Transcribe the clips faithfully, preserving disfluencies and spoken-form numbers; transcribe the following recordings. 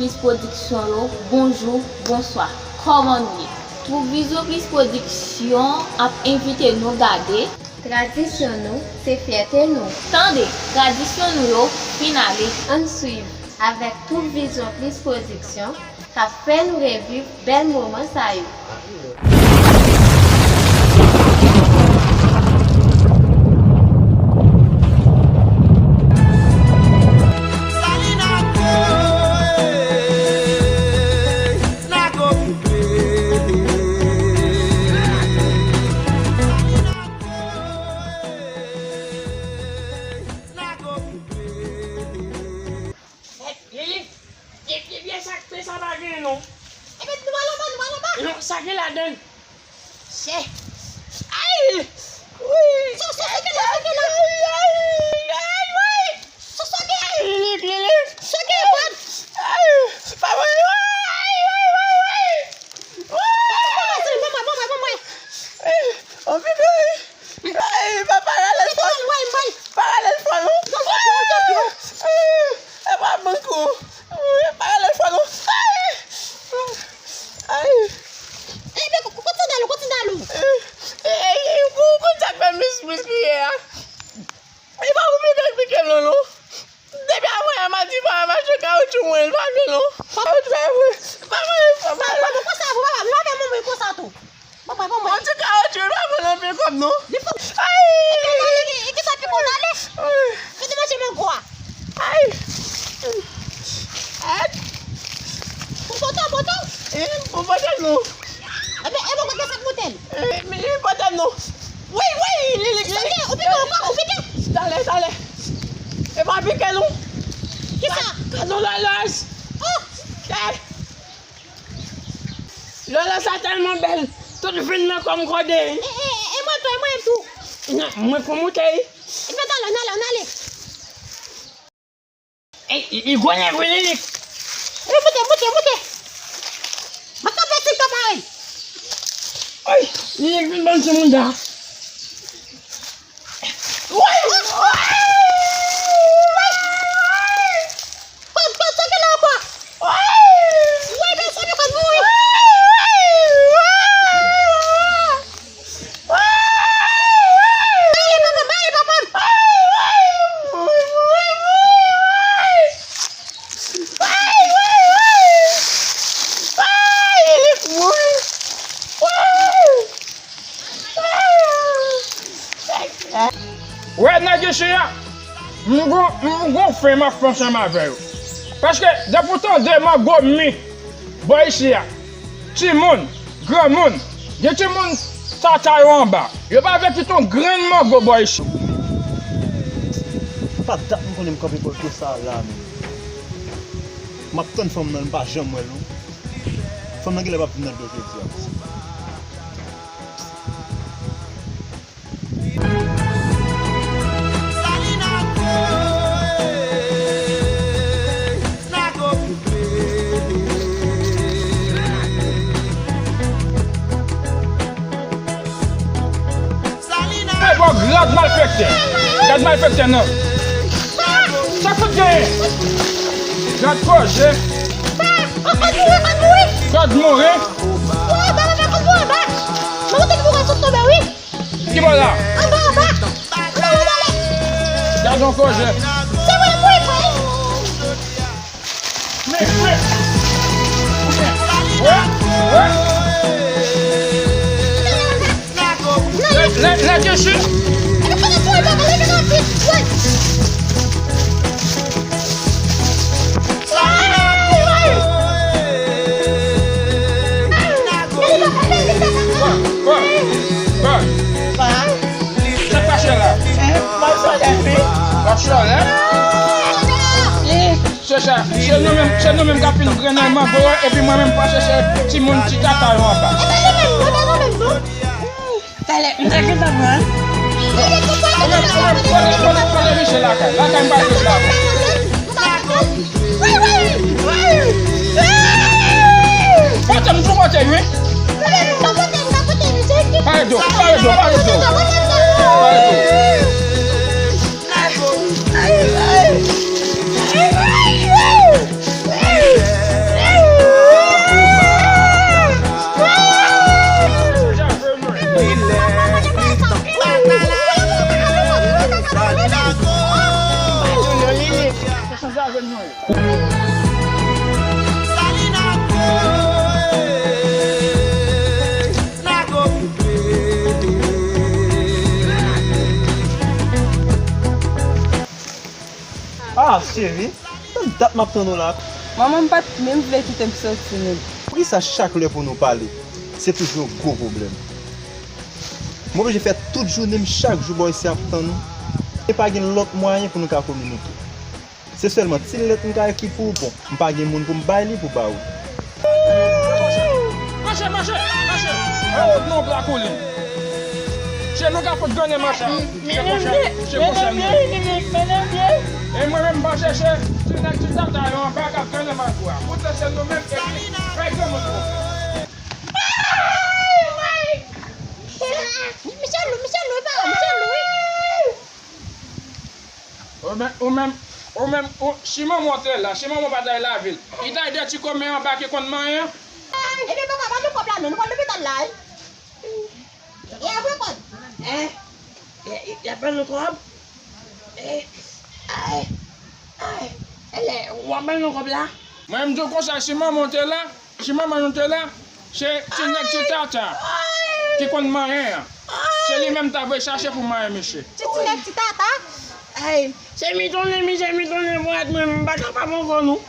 Plis Pwodiksyon yo, bonjou, bonswa. Kòman nou ye? Twoup Vizyon Plis Pwodiksyon ap envite nou gade. Tradisyon nou, se fyète nou. Tande, tradisyon nou yo fin ale. Ann swiv avèk Twoup Vizyon Plis Pwodiksyon k ap fè nou reviv bèl moman sa yo. Lili, byen, byen, byen, sa k fè sa pa genyen non. Ebyen, nou al anba, nou al anba. Non, sa gen ladan l. Chè. Ay! Wi! Soso, soso, soso, soso, soso, wi! Soso, soso, soso, soso, soso, ay! Papa, ay, ay, ay, ay! Ban mwen, ban mwen, ban mwen, ban mwen. Ay, anpil, wi. Ay, papa, rale l fò. Mwen, mwen. Pa rale l fò, non. Non, non, non, non. Ay, pa ban kou. Ay, pa rale l fò, non. Ay. Ay. Ebyen, kot sandal ou, kot sandal ou? Ay, ay, ay, ou konn sa k fè m plis, plis kriye a? E pa pou m te eksplike l non, non. Depi avanyè m a di pa m achte kawotchou mwen, l pa vle non. Kawotchou pa vre. Pa vre, pa vre. Papa, papa, konsa pou papa, m pa fè manman konsa tou. Papa, papa. Bon, ti kawotchou, l pa vle anpil kòb non. Li fò. Ay! E ki sa pi bon ale? Ay. Fè de manje mango a. Ay! Ay! Ou kontan, kontan? E, ou kontan non? Ebyen, e bon, kote sèt boutèy? E, men li kontan non. Wi, wi, li, li, li. Ou pike, ou pike, ou pike. Talè, talè. E pa pike non. Kisa? Kado lalaj. Oh! Lala sa tèlman bèl, tout venn nan kò m kòde. E, e, e mwen tou, e mwen tou. Non, mwen fon moutèy. Ebyen, talè, n ale, n ale. Ey, li, li gwo nèg wi, Lilik. Ey, moute, moute, moute. Mwen kanpe si l pa parèy. Oy, Lilik vin ban m ti moun da. Woy! Woy! Woy! Woy! Kòd, kòd, sa ki la ankò? Woy! Woy, mezanmi, kòd mouri. Woy! Woy! Woy! Woy! Mare papa m, mare papa m! Woy, woy, woy, woy! Ay, woy, woy! Ay, Lilik mouri! Woy! Wè nèg isi a, m gon, m gon fen m ap fè ansanm avè yo. Paske depi w tande mango mi bò isi a, timoun, granmoun, gen timoun tata yo anba. Yo pa vle kite yon grenn mango bò isi. Sa dat m konnen m kanpe bò dlo sa a la menm. M ap tann fanm nan, m pa janm wè l non. Fanm nan genlè p ap vin nan dlo jodi a. Hey, bon, gad malfektè. Gad malfektè nan. Sa fout genyen? Gad kòje. Kòd mouri. Ki bò la? Anba, anba. Anba, anba, anba. Gad yon kòje. Se mwen, mwen, mwen. Men, men. Wè, wè. Lè, lè, lè, lè, lè, lè. Bon, bon. Sa k pase la? W ap chòlè? Se sa, se nou menm, se nou menm k ap fin grennen mango a, epi mwen menm pral chèche timoun ti tata yo anba. Talè, m ta gentan pran. Ou menm, ou menm, kote, kote, kote misye lakay? Lakay m pa jwenn la. Pote m sou kote, wi. Pale dlo, pale dlo, pale dlo. Pale dlo. Ay, ay. Ay, ay. Ah, cheri, tann dat m ap tann ou la. Manman m pa t menm vle kite m soti menm. Poukisa chak lè pou nou pale, se toujou yon gwo pwoblèm? M oblije fè tout jounen m chak jou bò isi ap tann ou. E pa gen lòt mwayen pou nou ka kominike. Se sèlman ti lèt m ka ekri pou ou, bon, m pa gen moun pou m bay li pou ba ou. Mache, mache, mache! Ayo, non, Black Oulin. Che nou ka fout grannen mache. Che konchè, che konchè nou. E mwen menm pa chèche, ti nèg ti tata yo anba k ap grannen mache a. Poutèt se nou menm epi fè granmoun pou. Michel Lou, Michel Lou, e pa Michel Lou, wi. Ou menm, ou menm, ou menm, ou, si manman w te la, si manman w pa t al lave l, li ta de ti kòmè anba ki konn manyen an. Ebyen, papa, ban nou kòb la non, nou pral lopital la, wi. E apre kòb? Eh, y, y, y ap ban nou kòb? Eh, ay, ay, elè, w ap ban nou kòb la? Mwen, m di w konsa, si manman w te la, si manman nou te la, se ti nèg ti tata ki konn manyen an. Se li menm ta voye chache pou manyen misye. Ti, ti nèg ti tata? Ay, se mitonnen, misye mitonnen pou èt mwen, m pa kapab ankò non.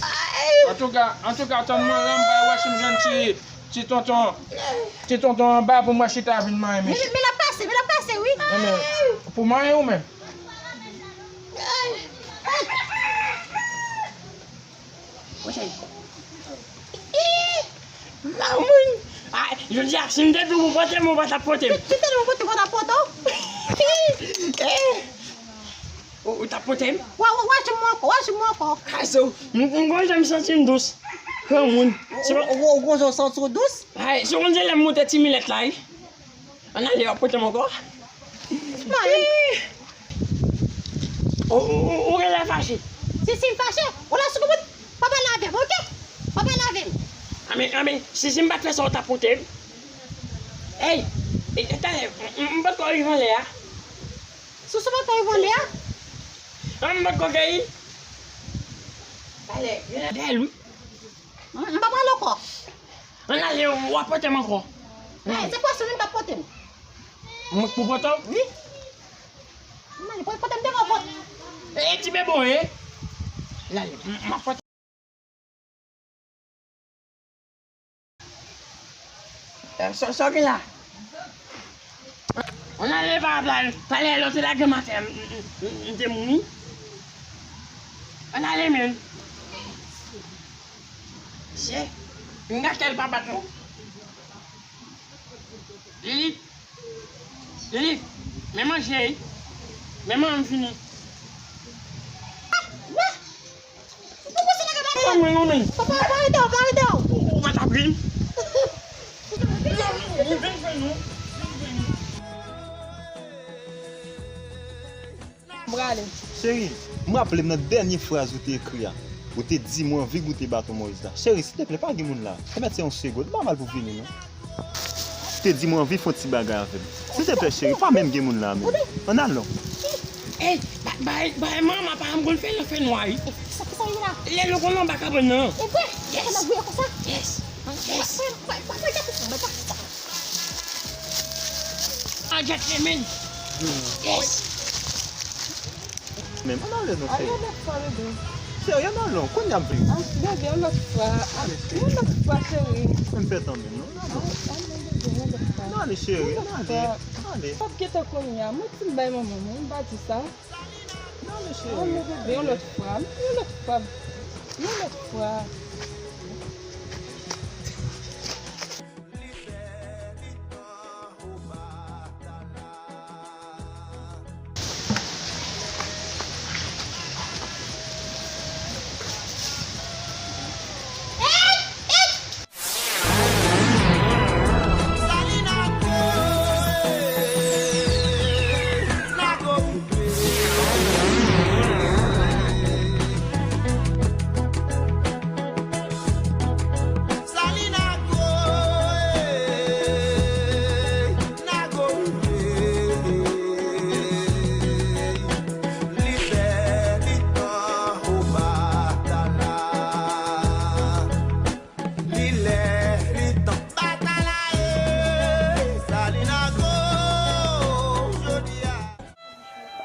Ay. Antouka, antouka, tann mwen la, m pral wè si m jwenn ti, ti tonton, ti tonton anba pou mwen chita vin manyen misye. Men, men l ap kase, men l ap kase, wi. Enben, pou manyen ou menm? Ay. Granmoun! Ah, jodi a, si m te di w pou pote m, ou pa t ap pote m. Si, si m te di w pou pote m, ou pa t ap pote w? Eh! Ou, ou t ap pote m? Wa, wa, wa jwenn mwen ankò, wa jwenn mwen ankò. Kase w, m, m konn jan m santi m dous. Granmoun. Ou, ou, ou konn jan w santi w dous? Ay, si w konn se lè m moute ti milèt la, wi. Ann ale, w ap pote m ankò? Mwen. Ou, ou, ou, ou genlè fache. Si, si m fache, ou la sou kout, pa pale avè m, oke? Pa pale avè m. Anben, anben, si, si m pa t fè sa, ou t ap pote m. Ey, e, e, talè, m, m, m potko rive anlè a. Si w pa t rive anlè a? An, m potko gayi. Talè, genlè bèl, wi. M, m pa pral ankò. Ann ale, w ap pote m ankò. Ann ale. Se pwason wi m t ap pote m. Mwen k pou pote w? Wi. Ann ale, pote m devan pòt. E, e ti bebe w ye? Ann ale, m, m ap pote. Eh, sa, sa w gen la? Ann ale pa, pa, talè lè w te lage m atè, m, m, m, m te mouri. Ann ale, men. Se, m gate l pa bat non. Lilith, Lilith, men manje, wi. Men manje, m fini. Ou pa pase nan gaba. Papa, pa rete w, pa rete w. Ou pa t ap ri m? Vin, vin jwenn nou. Vin jwenn nou. M prale. Cheri, m raple m nan dènye fraz ou te ekri a. Ou te di mwen anvi goute baton Moyiz la. Cheri, silteplè, pa gen moun la. Pèmèt se yon segonn. M pa mal pou vini, non. Te di mwen anvi fè yon ti bagay avè m. Silteplè, cheri, pa menm gen moun la menm. Ann al non. Ey, ba, ba, ba, manman pa m konn fè nan fènwa, wi. Kisa, kisa w ye la? Lè nou konn anba kabann nan. E vre? Yes. Konn ap gouye konsa? Yes. Yes. Mwen, mwen, mwen, mwen, mwen, mwen, mwen, I got you, man. Yes. Men, ann ale non, cheri. Yon lòt fwa, bebe. Cheri, ann al non, kounye a m vini. Ah, bebe, yon lòt fwa. Ah, yon lòt fwa, cheri. Ann fè tan menm, non. Ann ale, bebe, yon lòt fwa. Ann ale, cheri, ann ale. Ann ale. P ap gentan kounye a. Mwen di m bay manman m, m pa di sa. Ann ale, cheri. Ann ale, bebe, yon lòt fwa. Yon lòt fwa. Yon lòt fwa.